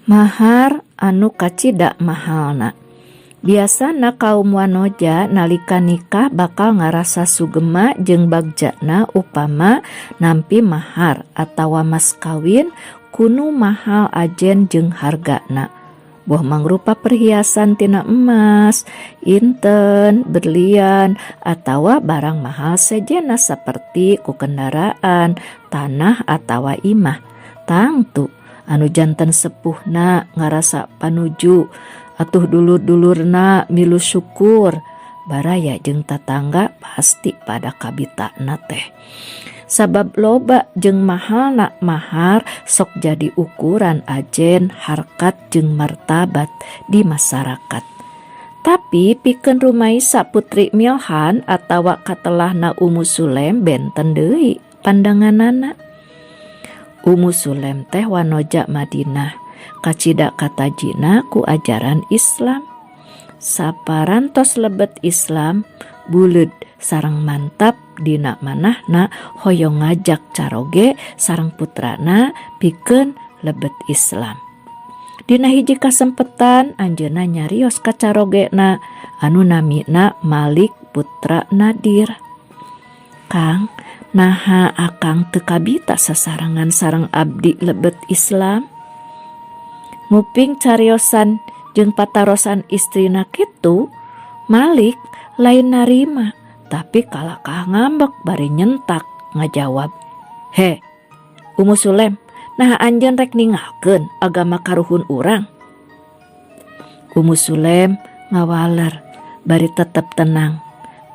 Mahar anu kacida mahalna. Biasana kaum wanoja nalika nikah bakal ngarasa sugema jeung bagjana upama nampi mahar atawa mas kawin kunu mahal ajen jeung hargana. Boh mangrupa perhiasan tina emas, inten, berlian, atawa barang mahal sejenna saperti ku kendaraan, tanah atawa imah. Tangtu anu janten sepuhna ngarasa panuju atuh dulur-dulurna milu syukur baraya jeung tatangga pasti pada kabitana teh. Sabab loba jeung mahalna mahar sok jadi ukuran ajen harkat jeung martabat di masyarakat. Tapi pikeun Rumaisa putri Milhan atawa katelahna Ummu Sulaim benten deui pandanganana. Ummu Sulaim teh wanoja Madinah, kacida katajina ku ajaran Islam. Saparantos lebet Islam, buleud sareng mantap dina manahna hoyong ngajak caroge sareng putrana pikeun lebet Islam. Dina hiji kasempetan anjeunna nyarios ka carogena anu namina Malik putra Nadir. Kang, naha akang teu kabita sasarengan sareng abdi lebet Islam? Nguping cariosan jeung patarosan istrina kitu, Malik lain narima tapi kalakah ngambek bari nyentak ngajawab. He, Ummu Sulaim, nah anjeun rek ninggalkeun agama karuhun urang. Ummu Sulaim ngawaler bari tetep tenang.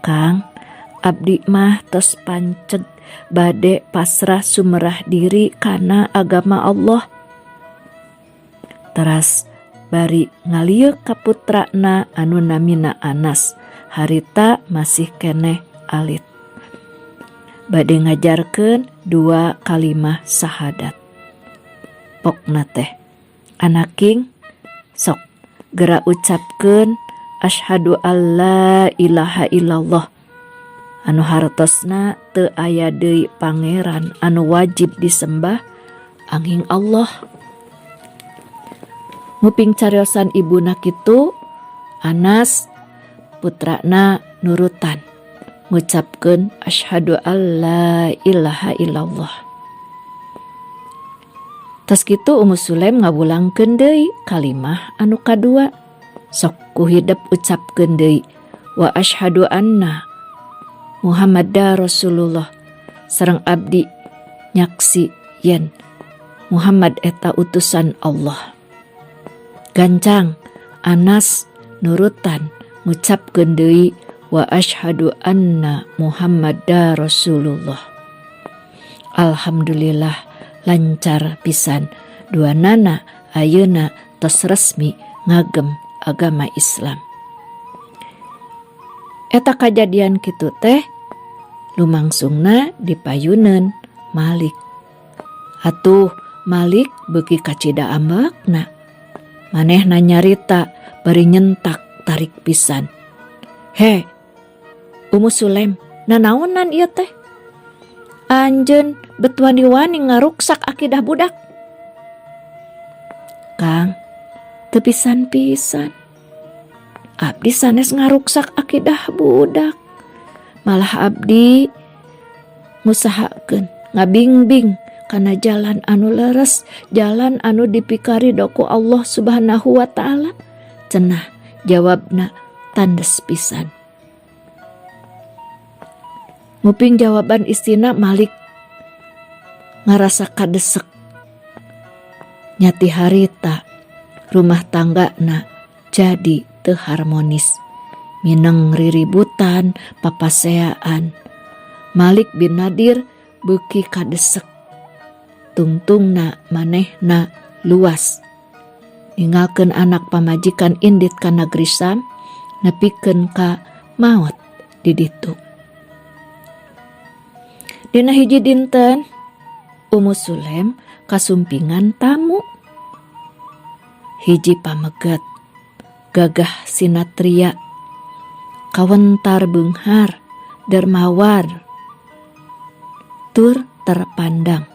Kang, abdi mah tos panceg bade pasrah sumerah diri kana agama Allah. Teras bari ngalieuk ka putrana anu namina Anas, harita masih keneh alit. Bade ngajarkeun dua kalimah syahadat. Pokna teh, anaking sok gera ucapkeun asyhadu alla ilaha illallah anu hartosna teu aya deui pangeran anu wajib disembah anging Allah. Nguping cariosan ibuna kitu, Anas putrana nurutan ngucapkeun asyhadu alla ilaha illallah. Tos kitu Ummu Sulaim ngawulangkeun deui kalimah anu kadua. Sok ku hidep ucapkeun deui wa asyhadu anna Muhammadar Rasulullah sareng abdi nyaksi yen Muhammad eta utusan Allah. Gancang Anas nurutan ngucapkeun deui wa asyhadu anna Muhammadar Rasulullah. Alhamdulillah lancar pisan duanana ayeuna tos resmi ngagem agama Islam. Eta kajadian kitu teh lumangsungna dipayuneun Malik. Atuh Malik beuki kacida ambekna. Manehna nyarita bari nyentak tarik pisan. He, Ummu Sulaim, nanaonan ieu teh? Anjeun bet wani-wani ngaruksak akidah budak. Kang, teu pisan-pisan. Abdi sanes ngaruksak akidah budak. Malah abdi ngusahakeun ngabingbing kana jalan anu leres, jalan anu dipikarido ku Allah Subhanahu wa taala. Cenah jawabna tandes pisan. Nguping jawaban istina Malik ngarasa kadesek. Nyati harita rumah tanggana jadi teu harmonis. Mineng riributan, papaseaan. Malik bin Nadir beuki kadesek. Tungtungna manehna luas. Ninggalkeun anak pamajikan indit ka negeri Syam, nepikeun ka maot di ditu. Dina hiji dinten, Ummu Sulaim kasumpingan tamu. Hiji pameget, gagah sinatria, kawentar beunghar, dermawar, tur terpandang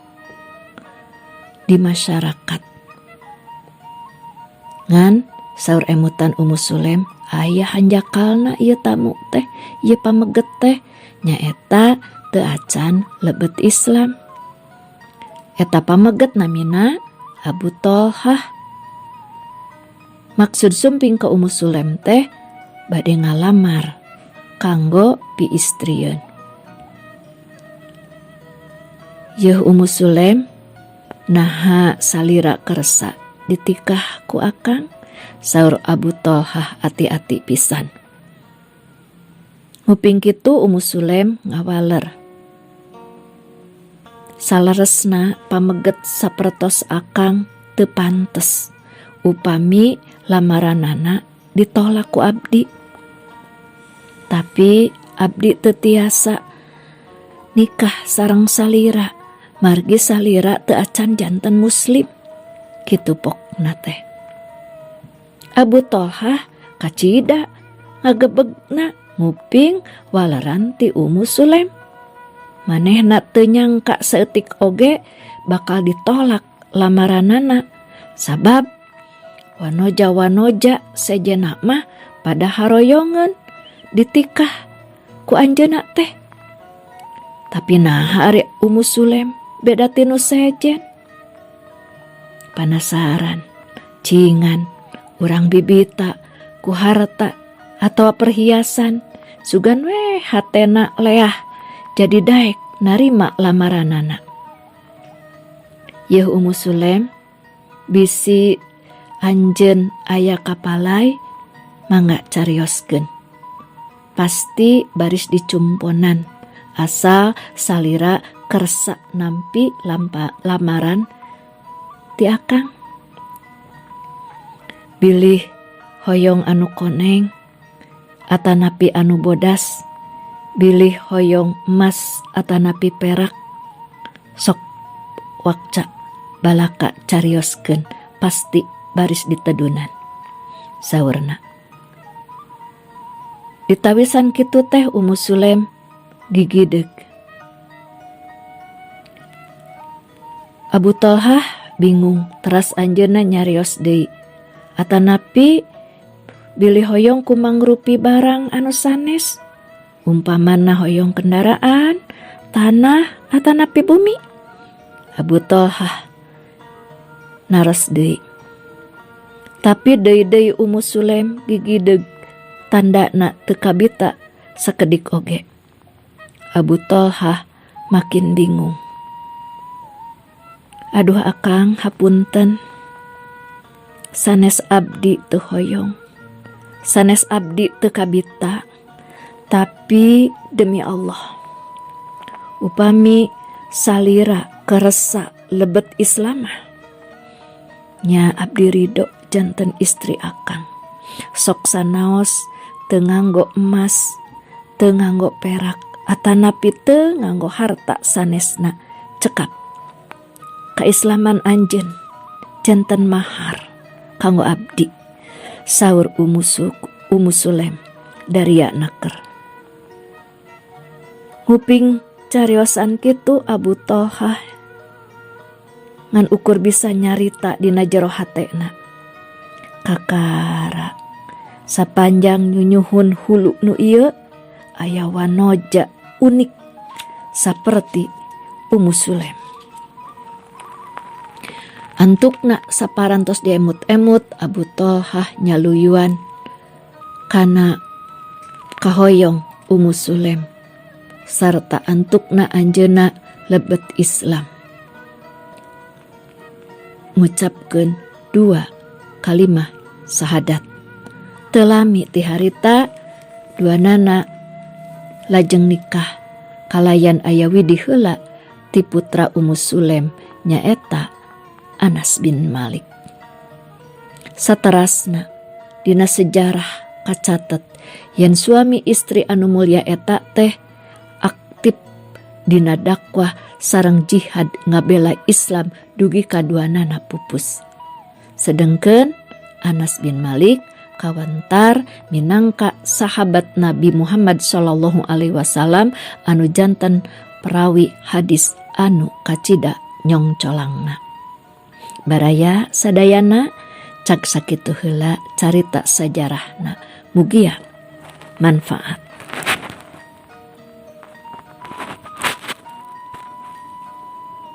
di masyarakat. Ngan saur emutan Ummu Sulaim aya hanjakalna ieu tamu teh, ieu pameget teh nyaeta teu acan lebet Islam. Eta pameget namina Abu Tolhah. Maksud sumping ka Ummu Sulaim teh bade ngalamar kanggo piistrieun. Yeuh Ummu Sulaim naha salira kersa ditikah ku akang? Saur Abu Tolhah ati-ati pisan. Nguping kitu Ummu Sulaim ngawaler. Saleresna pameget sapertos akang teu pantes upami lamaranana ditolak ku abdi. Tapi abdi teu tiasa nikah sareng salira margi salira teu acan janten muslim. Kitu pokna teh. Abu Tolhah kacida ngagebegna nguping waleran ti Ummu Sulaim. Manehna teu nyangka saeutik oge bakal ditolak lamaranana sabab wanoja-wanoja sejenna mah pada haroyongeun ditikah ku anjeunna teh. Tapi naha ari Ummu Sulaim beda ti nu sejen. Panasaran, cingan, urang bibita ku harta atawa perhiasan sugan we hatena leah jadi daek narima lamaranana. Yeuh Ummu Sulaim bisi anjeun aya kapalai mangga carioskeun. Pasti baris dicumponan asal salira kersa nampi lamaran ti akang. Bilih hoyong anu koneng atanapi anu bodas, bilih hoyong emas atanapi perak, sok wakca balaka carioskeun pasti baris ditedunan. Saurna. Ditawisan kitu teh Ummu Sulaim gigideg. Abu Tolhah bingung teras anjeunna nyarios deui. Atanapi bilih hoyong kumangrupi barang anu sanes, umpamana hoyong kendaraan, tanah atanapi bumi. Abu Tolhah naros deui. Tapi deui-deui Ummu Sulaim gigideg tandana teu kabita sakedik oge. Abu Tolhah makin bingung. Aduh akang hapunten. Sanes abdi teu hoyong. Sanes abdi teu kabita. Tapi demi Allah, upami salira keresa lebet Islamah, nya abdi ridho janten istri akang. Sok sanaos teu nganggo emas, teu nganggo perak, atanapi teu nganggo harta sanesna cekap. Kaislaman anjeun janten mahar kanggo abdi. Saur Ummu Sulaim daria naker. Nguping cariosan kitu Abu Tolhah ngan ukur bisa nyarita dina jero hatena. Kakara sapanjang nyunyuhun hulu nu ieu aya wanoja unik saperti Ummu Sulaim. Antukna saparantos diemut-emut Abu Tolhah nyaluyuan kana kahoyong Ummu Sulaim sarta antukna anjeunna lebet Islam. Ngucapkeun dua kalimah syahadat. Teu lami ti harita duanana lajeng nikah kalayan aya widih heula ti putra Ummu Sulaim nyaeta Anas bin Malik. Saterasna dina sejarah kacatet yen suami istri anu mulia eta teh aktif dina dakwah sareng jihad ngabela Islam dugi kaduanana pupus. Sedengkeun Anas bin Malik kawantar minangka sahabat Nabi Muhammad sallallahu alaihi wasallam anu janten perawi hadis anu kacida nyongcolangna. Baraya sadayana Cag sakitu heula carita sajarahna, mugia manfaat.